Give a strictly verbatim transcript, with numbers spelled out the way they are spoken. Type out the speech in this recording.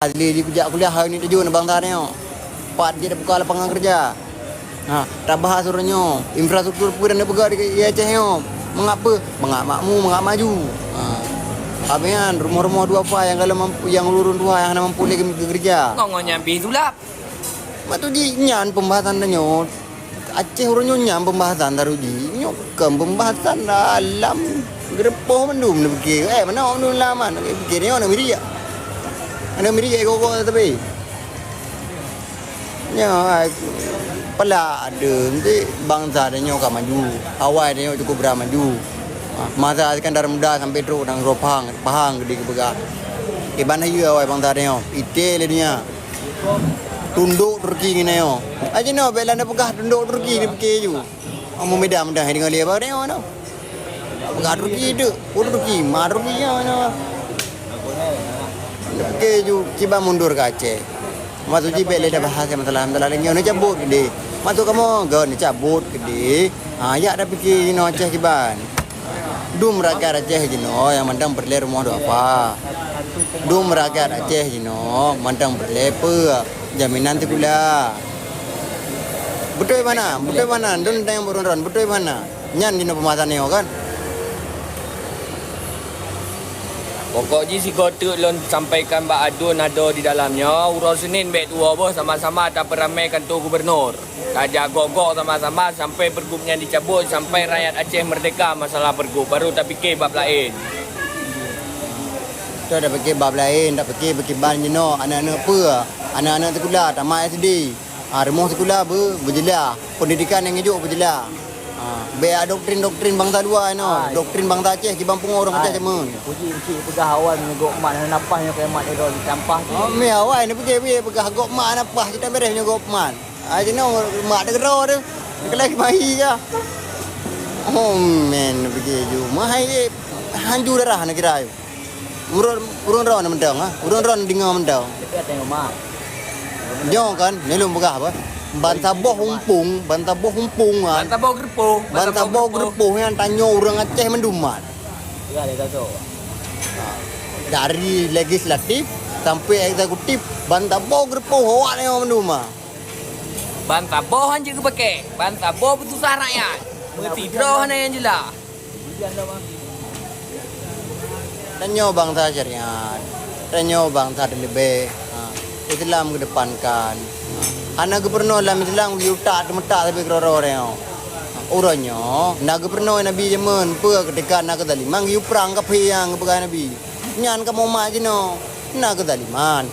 Lé jih kujak kuliah hai ni tujuan bangsa nyoe. Pat jeuet buka lapangan kerja. Ha, tabahas uroe nyoe, infrastruktur peue nyang peugah di Aceh nyoe. Mangat peue? Mangat makmu, mangat maju. Ha. Habis nyan, rumoh-rumoh duafa nyang ka lheueh mampu, nyang ulôn tuha nyang hana mampu lé geukeureuja. Ngon-ngon nyang pih sulap. Maksud jih nyan pembahasan tanyoe. Aceh uroe nyoe nyan pembahasan taruji. Nyoe kon pembahasan dalam geurepoh mandum neupiké. Eh, mana awak mandum laman? Piké nyoe aneuk miriek. Aneuk miriek kok-kok tapi. Nyoe, ai, pala ada nanti bangsa tanyoe ka maju. Awai tanyoe cukup bra maju. Ha, masa Iskandar Muda sampai trok nanggroe Pahang, Pahang geude geupeugah. Iban hayeue awai bangsa tanyoe. Ité lé donya. Tundok Turki ngon nyoe. Aja nyoe bèk lôn peugah tundok Turki neupiké ju. Amu meda mudah deungon lé bak nyoe nyoe. Peugah Turki tu, oh Turki, ma Turki nyoe nyoe. Neupiké ju kiban mundur keu Aceh. Maksud jih bèk lé tabahas masalah-masalah lagèe nyoe neucabut keudeh. Maksud kamoe, geu neucabut keudeh. Ha, yak tapiké inoe Aceh kiban. Dum rakyat Aceh jinoe nyang mantong peureulèe rumoh duafa. Dum rakyat Aceh jinoe mantong peureulèe peue? Jaminan sikula. Beutôi bana, beutôi bana. Dum tanyong buron-ron, beutôi bana. Nyan jinoe peumasang nyoe kan. Pokok jih sigoe teuk lôn sampaikan bak aduen adoe di dalam nyoe, uroe Senin bèk tuwoe boh sama-sama tapeuramè kantô gubernur. Tajak gok-gok sama-sama sampai pergub nyan dicabut, sampai rakyat Aceh merdeka masalah pergub, baru tapiké bab laén. Beutôi tapiké bab laén, tapiké beukiban jinoe, aneuk-aneuk peue? Aneuk-aneuk sikula, tamat S D. Ha, rumoh sikula beu-, beujeulaih, pendidikan nyang jok beujeulaih. Ha, bèk doktrin-doktrin bangsa luwa inoe, doktrin bangsa Aceh kiban pungo ureueng Aceh jameun. Puji Encik peugah awai meunyoe gok mat hana nafah nyoe keu mat ero ditampah. Oh, mé awai neupiké-piké peugah gok mat hana nafah, kita bereh nyoe gok mat. Ai jinoe mak teugeuro tu. Keulai keumahi ka. Oh man, biji ju. Mahai hanju darah na kira. Ureueng, ureueng droe na mantong ha. Ureueng droe deungoe mantong. Nyoe kan, ni lôn peugah apa? Ban saboh umpung, ban saboh umpung kan. Ban saboh geureupoh, ban saboh geureupoh nyan tanyoe ureueng Aceh mandum mat. Dari legislatif sampai eksekutif, ban saboh geureupoh awak nyoe mandum ha. Ban saboh han jeuet geupaké, ban saboh peususah rakyat. Meusidroe hana nyang jeulaih. Tanyoe bansa syariat, tanyoe bansa teuleubeh, ha, Islam geudepankan. Ha, hana geupeurunoe lam Islam geutak teumeutak sabe keudroe-droe tanyoe. Ha, uroe nyoe na geupeurunoe Nabi jameun peue keutika na keuzaliman geuyue prang kafé nyang geupeugah Nabi. Nyan kamoe mat jinoe na keuzaliman.